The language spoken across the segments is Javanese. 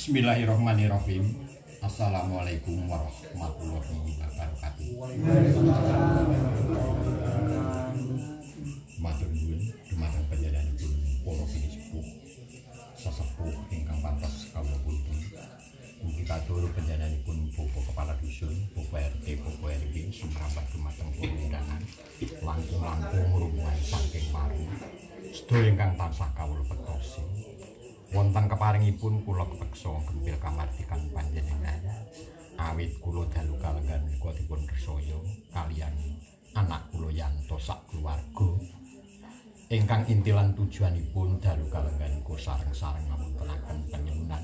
Bismillahirrahmanirrahim. Assalamualaikum warahmatullahi wabarakatuh. Matur nuwun dumateng panjenenganipun para pinisepuh, sesepuh ingkang pantes kawula pundi. Mugi katur panjenenganipun Bapak Kepala Dusun, Bapak RT, Bapak RW sumrambah dumateng para undangan langkung-langkung rumungan saking Waru. Sedaya ingkang tansah kawula bektosi. Wonten keparingipun kula kepeksa gempil kamardikan panjenengan. Awit kula dalu kalenggan menika dipun resaya kaliyan anak kula Yanto sak keluarga. Ingkang inti lan tujuanipun dalu kalenggan menika sareng-sareng ngawontenaken panyuwunan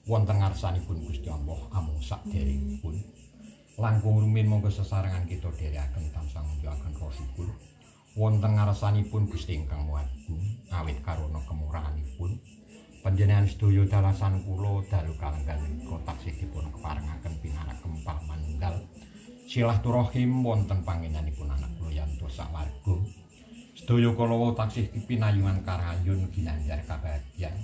wonten ngarsanipun Gusti Allah amung sakderengipun. Langkung rumiyin monggo sesarengan kita dherekaken tansah ngunjukaken rasa syukur wonten ngarsanipun Gusti ingkang Maha Agung awit karana kemurahanipun. Panjenengan sedaya dalasan kula dalu kalenggan menika taksih dipun keparengaken pinarak kempal manunggal silaturahim wonten panggenanipun anak kula Yanto sawarga. Sedaya kala wau taksih pinayungan karayun ginanjar kabagyan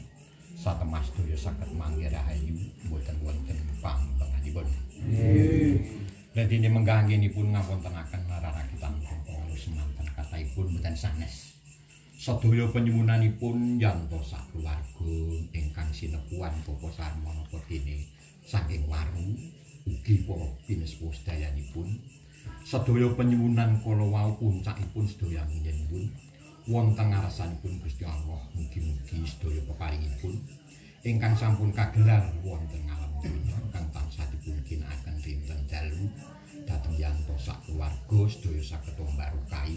satemah sedaya saged manggih rahayu mboten wonten pambenganipun. Nggih. Ladene menggah anggenipun ngawontenaken rarakitan pangalus semanten kathahipun mboten sanes. Sedaya panyuwunanipun Yanto sakeluarga ingkang sinepuan Bapak Sarmono dene saking Waru ugi para pinesepuh sedayanipun. Sedaya panyuwunan kala wau puncakipun sedaya nyuwun wonten ngarsanipun Gusti Allah mugi-mugi sedaya peparingipun ingkang sampun kagelar wonten alam donya ingkang tansah dipun ginakaken dinten dalu dhateng Yanto sakeluarga sedaya saged barokah.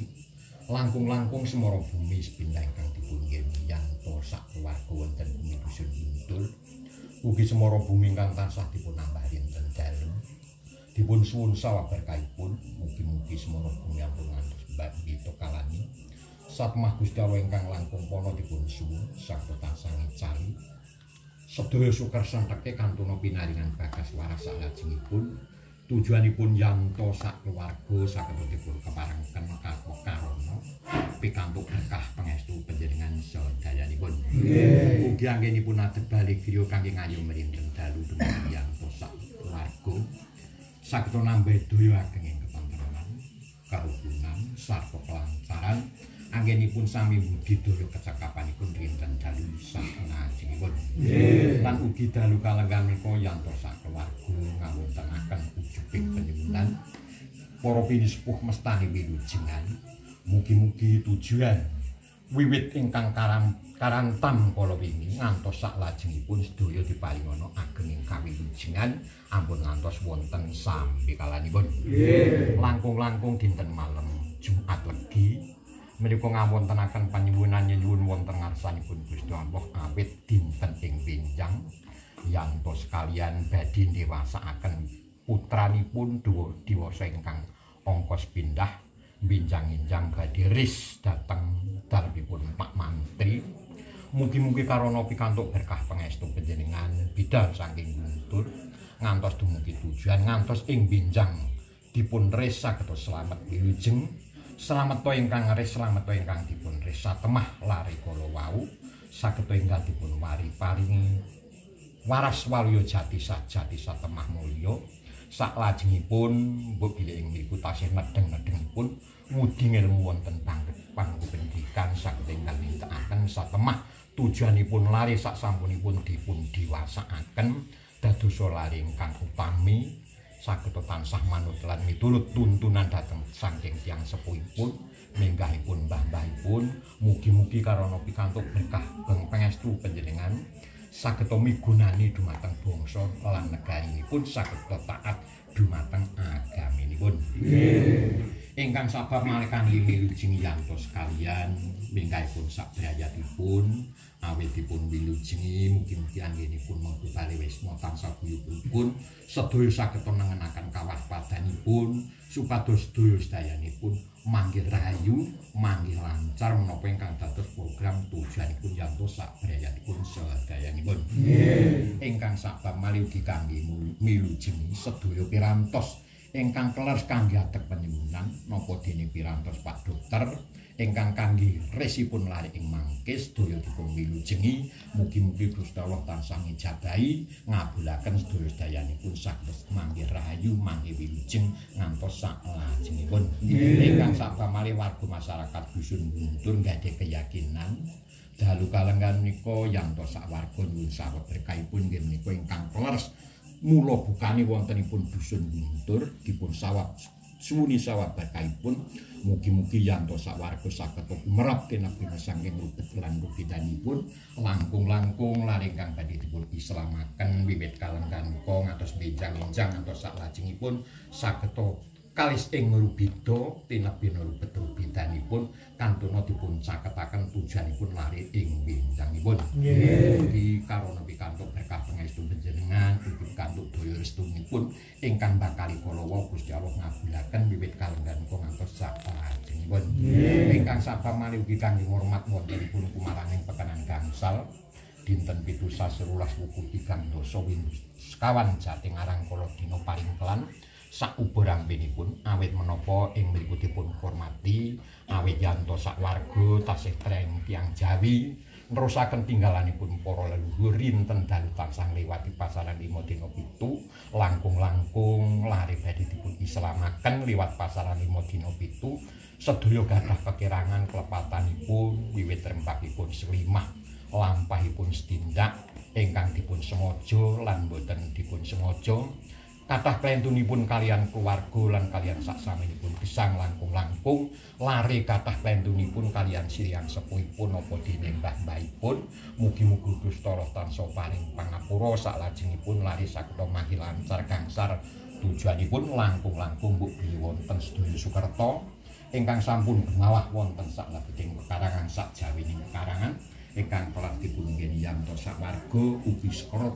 Langkung-langkung semara bumi sepindah ingkang dipun nggeni Yanto sakeluarga wonten bumi dusun Buntul ugi semara bumi ingkang tansah dipun nambah dinten dalu dipun suwun sawab berkahipun mugi-mugi semara bumi ampun ngantos mbito kalani satmah Gusti Allah ingkang langkung pana dipun suwun saged tansah ngicali sedaya sukersenteke kantuna pinaringan bagas waras salajengipun tujuanipun Yanto sakeluarga saged dipun keparengaken karana pikantuk berkah pangestu panjenengan sedayanipun. Nggih. Ugi anggenipun adep bali griya kangge ngayom rinten dalu dumateng Yanto sakeluarga saged nambah daya ageng ing ketentreman, karukunan sarta kelancaran anggenipun sami budidaya kecakapanipun rinten dalu saklajengipun. Nggih. Lan ugi dalu kalenggan menika Yanto sakeluarga ngawontenaken ujubing panyuwunan para pinisepuh mestani wilujengan. Mugi-mugi tujuan wiwit ingkang karantam kala wingi ngantos saklajengipun sedaya diparingana ageng ing kawilujengan ampun ngantos wonten sambekalanipun. Nggih. Langkung-langkung dinten malem Jumat Legi menika ngawontenaken panyuwunan nyuwun wonten ngarsanipun Gusti Allah awit dinten ing benjang Yanto sekalian badhe ndewasakaken putranipun diwasa ingkang angka sepindah benjang-enjang badhe ris dhateng dalemipun Pak Mantri. Mugi-mugi karana pikantuk berkah pangestu panjenengan bidal saking Guntur ngantos dumugi tujuan ngantos ing benjang dipun ris saged slamet wilujeng. Slamet ingkang ris slamet ingkang dipun ris satemah lare kala wau saged enggal dipun wari paringi waras waluya jati sajati satemah mulya. Saklajengipun mbok bilih ing mriku tasih nedheng-nedhengipun ngudi ngelmu wonten pangku pendidikan saged enggal nindakaken satemah tujuanipun lare sasampunipun dipun diwasakaken dadosa lare ingkang utami saged tansah manut lan miturut tuntunan dhateng saking tiyang sepuhipun minggahipun mbah-mbahipun. Mugi-mugi karana pikantuk berkah pangestu panjenengan saged migunani dumateng bangsa lan negarinipun saged taat dumateng agaminipun. Nggih. Ingkang sabab malih wilujeng Yanto sekalian minggahipun sabrayatipun awitipun wilujengi mugi-mugi anggenipun mengku bali wisma tansah guyub rukun sedaya saged nengenaken kawaspadanipun supados sedaya sedayanipun manggih rahayu manggih lancar menapa ingkang dados program tujuanipun Yanto sabrayatipun sedayanipun. Nggih. Ingkang sabab malih ugi kangge milujengi sedaya pirantos Ingkang kelar kangge atek penyuwunan napa dene pirantos Pak Dokter ingkang kangge resipun lari ing mangke sedaya dipun wilujengi mugi-mugi Gusti Allah tansah ngijabahi ngabulaken sedaya sedayanipun saged mangke rahayu mangke wilujeng ngantos saklajengipun. Ingkang sapamalih warga masyarakat dusun Guntur gadhah keyakinan dalu kalenggan menika yanto sak warga nyuwun saweg berkahipun nggih menika ingkang kleres mula bukane wontenipun dusun Guntur dipun sawab suwuni sawab berkahipun mugi-mugi yanto sak warga saged gumerap tinebih saking rubet lan rubidanipun langkung-langkung lan ingkang badhe dipun islamaken wiwit kalenggan menika ngantos benjang-enjang ngantos saklajengipun saged kalis ing rubida tinebih rubet rubidanipun kantuna dipun caketaken tujuanipun lari ing benjangipun. Mugi karana pikantuk berkah pangestu panjenengan ugi pikantuk daya restunipun ingkang bakali kala wau Gusti Allah ngabulaken wiwit kalenggan menika ngantos saklajengipun. Ingkang sapamalih ugi kangge ngormat wontenipun kumaraning pekenan gangsal dinten 7 sasi 12 wuku 3 dasa windu sekawan jati ngarang kala dina paringkelan sak ubarambenipun awit menapa ing mriku dipun hormati awit yanto sak warga tasih treng tiyang Jawi nerusaken tinggalanipun para leluhur rinten dalu tansah ngliwati pasaran 5 dina 7 langkung-langkung lare badhe dipun islamaken liwat pasaran 5 dina 7 sedaya gadah kekirangan klepatanipun wiwit rempahipun selimah lampahipun setindak ingkang dipun sengaja lan boten dipun sengaja kathah klentunipun kalian keluarga lan kalian saksaminipun gesang langkung-langkung lare kathah klentunipun kalian siriang sepuhipun napa dene mbah-mbahipun mugi-mugi Gusti Allah tansah paring pangapura saklajengipun lare saged manggi lancar gangsar tujuanipun langkung-langkung mbok bilih wonten sedaya sukerta ingkang sampun gemawah wonten saklebeting pekarangan sak jawining pekarangan ingkang telah dipun nggeni yanto sak warga ugi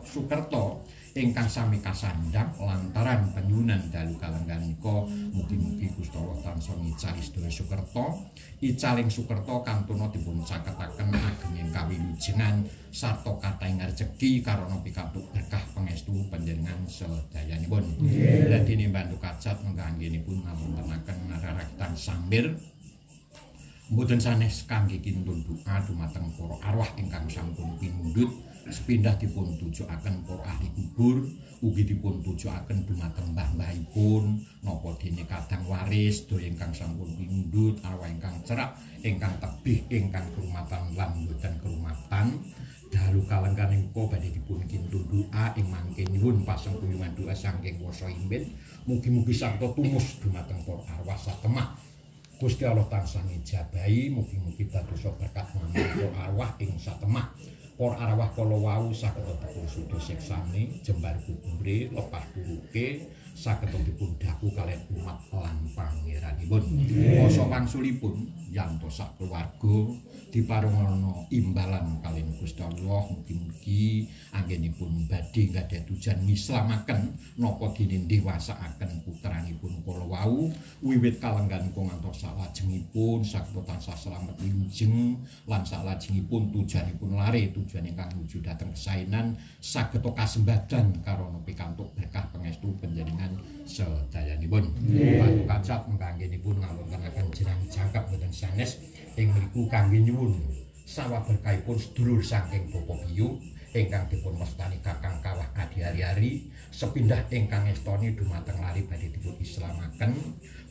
sukerta ingkang sami kasandhang lantaran penyunan dalu kalenggan menika mugi-mugi Gusti Allah tansah ngicali sedaya sukerta icaling sukerta kantuna dipun caketaken agenging kawilujengan sarta kathahing rejeki karana pikantuk berkah pangestu panjenengan sedayanipun. Ladene mbantu kajat menggah anggenipun ngawontenaken rarakitan sambir mboten sanes kangge kintun doa dumateng para arwah ingkang sampun pinundhut sepindah dipun tujuaken para ahli kubur ugi dipun tujuaken dumateng mbah-mbahipun napa dene kadang waris sedaya ingkang sampun pinundhut arwah ingkang cerak ingkang tebih ingkang kerumatan lan mboten kerumatan dalu kalenggan menika badhe dipun kintun doa ing mangke nyuwun pasengkuyungan doa saking wasa imbin mugi-mugi sarta tumus dumateng para arwah satemah Gusti Allah tansah ngijabahi mugi-mugi dadosa berkat manungsa arwah ing satemah para arwah kala wau saged dipun suda siksane jembar kubure lepas puruke saged dipun daku kaliyan umat lan pangeranipun. Basa wangsulipun yanto sak keluarga diparingana imbalan kaliyan Gusti Allah mugi-mugi anggenipun badhe gadhah tujuan ngislamaken napa dene ndewasakaken putranipun kala wau wiwit kalenggan ngantos salajengipun saged tansah slamet wilujeng lan salajengipun tujuanipun lare tujuan ingkang nuju dhateng kesainan saged kasembadan karana pikantuk berkah pangestu panjenengan sedayanipun. Bantu kacap mengganggenipun ngawontenaken jenang jangkep boten sanes ing mriku kangge nyuwun sawab berkahipun sedulur saking Bapak Biyu ingkang dipun wastani Kakang Kawah Adi Ari-ari sepindah ingkang ngestoni dumateng lari badhe dipun islamaken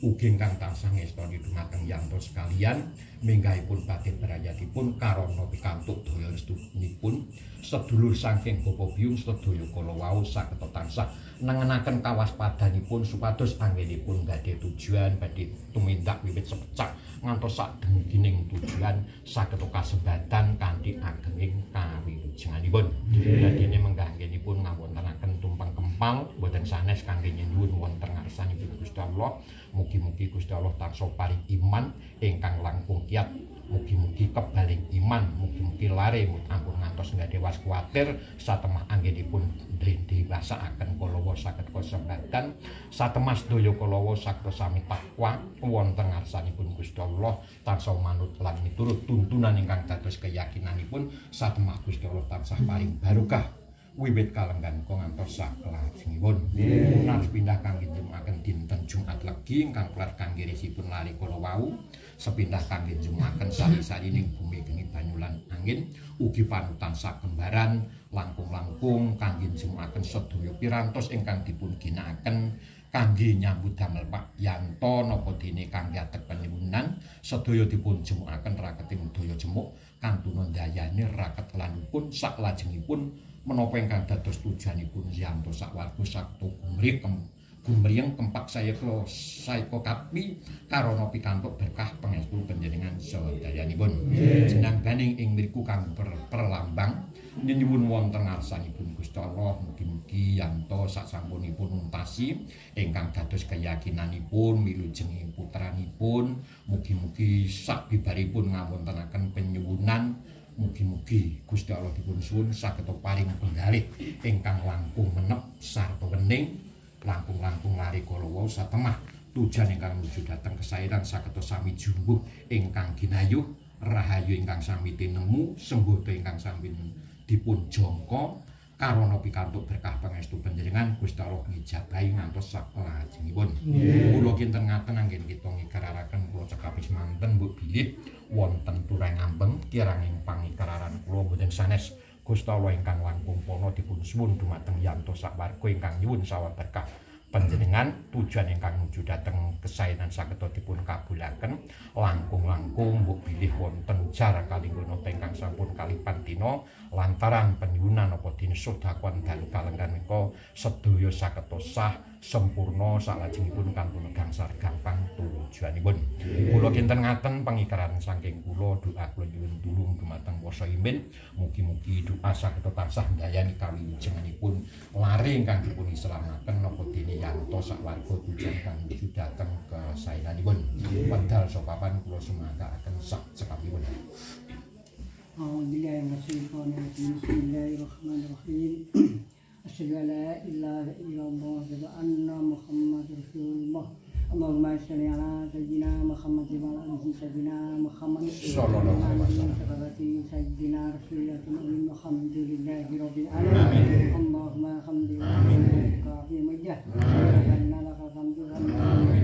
ugi ingkang tansah ngestoni dumateng yanto sekalian minggahipun badhe berayatipun karana pikantuk daya restunipun sedulur saking Bapak Biyung sedaya kala wau saged tansah nengenaken kawaspadanipun supados anggenipun gadhah tujuan badhe tumindak wiwit sepecak ngantos sak dumugining tujuan saged kasembatan kanthi agenging kawilujenganipun. Dadene menggah anggenipun ngawontenaken tumpeng kempal boten sanes kangge nyuwun wonten ngarsanipun Gusti Allah. Mugi-mugi Gusti Allah tansah paring iman ingkang langkung kiat, mugi-mugi kebaling iman, mugi-mugi lare ampun ngantos nggade was kuwatir satemah anggenipun dewasaaken kala saged kasembatan satemah sedaya kala saged sami takwa wonten ngarsanipun Gusti Allah tansah manut lan miturut tuntunan ingkang dados keyakinanipun satemah Gusti Allah tansah paring barokah wiwit kalenggan kok ngantos saklajengipun. Naros pindah kangge jumaaken dinten Jumat Legi ingkang kelar kangge risipun lari kala wau, sepindah kangge jumaaken sari-sarining bumi geni banyu lan angin, ugi panutan sakembaran langkung-langkung kangge jumaaken sedaya pirantos ingkang dipun ginakaken kangge nyambut damel Pak Yanto napa dene kangge atek panyuwunan sedaya dipun jumukaken raketing daya jemuk kantuna ndayani raket lan rukun saklajengipun menapa ingkang dados tujuanipun Yanto sakwarga sakto gumriyeng kempak sayekla saeka kapi karana pikantuk berkah pangestu panjenengan sedayanipun. Jenang baning ing mriku kang perlambang nyenyuwun wonten ngarsanipun Gusti Allah, mugi-mugi Yanto sasampunipun nuntasi ingkang dados keyakinanipun milujengi putranipun, mugi-mugi sabibaripun ngawontenaken penyuwunan, mugi-mugi Gusti Allah dipun suwun saged paring penggalih ingkang langkung menep sarta wening, langkung-langkung lari kala wau satemah tujuan ingkang nuju dhateng kesairan saged sami jumbuh ingkang ginayuh rahayu ingkang sami tinemu sembodo ingkang sami dipun jangka karana pikantuk berkah pangestu panjenengan Gusti Allah ngijabahi ngantos saklajengipun. Kula kinten ngaten anggen kita ngikraraken kula cekapi semanten mbok bilih wonten turang ambeng kiranging pangikraran kula mboten sanes Gusti Allah ingkang langkung pana dipun suwun dumateng Yanto sakwarga ingkang nyuwun saweg berkah panjenengan tujuan ingkang nuju dhateng kesaenan saged dipun kabulaken langkung-langkung mbok bilih wonten jar kalinggono ingkang sampun kalipan dina lantaran penyuwunan apa dene sedekah dalu kalenggan menika sedaya saged sah sempurna salajengipun kantun gangsar gampang tujuanipun. Kula kinten ngaten pangikraran saking kula doa kula nyuwun tulung dumateng Wasa Imin, mugi-mugi doa saged tansah ndayani kawilujenganipun lare ingkang dipun islamaken napa dene Yanto sakwarga tujuan kang nuju dhateng kesaenanipun. Wekdal sopapan kula sumanggaken sak cekapipun. A'udzubillahi minasyaitonir rajim. Bismillahirrahmanirrahim. Asyhadu an la ilaha illallah wa anna Muhammadar Rasulullah. Allahumma shalli ala sayyidina Muhammad wa ala ali sayyidina Muhammad sallallahu alaihi wasallam. Sayyidina Rasulullah alhamdulillahi rabbil alamin. Allahumma hamdillah kafi majah. Rabbana lakal hamdu Allahumma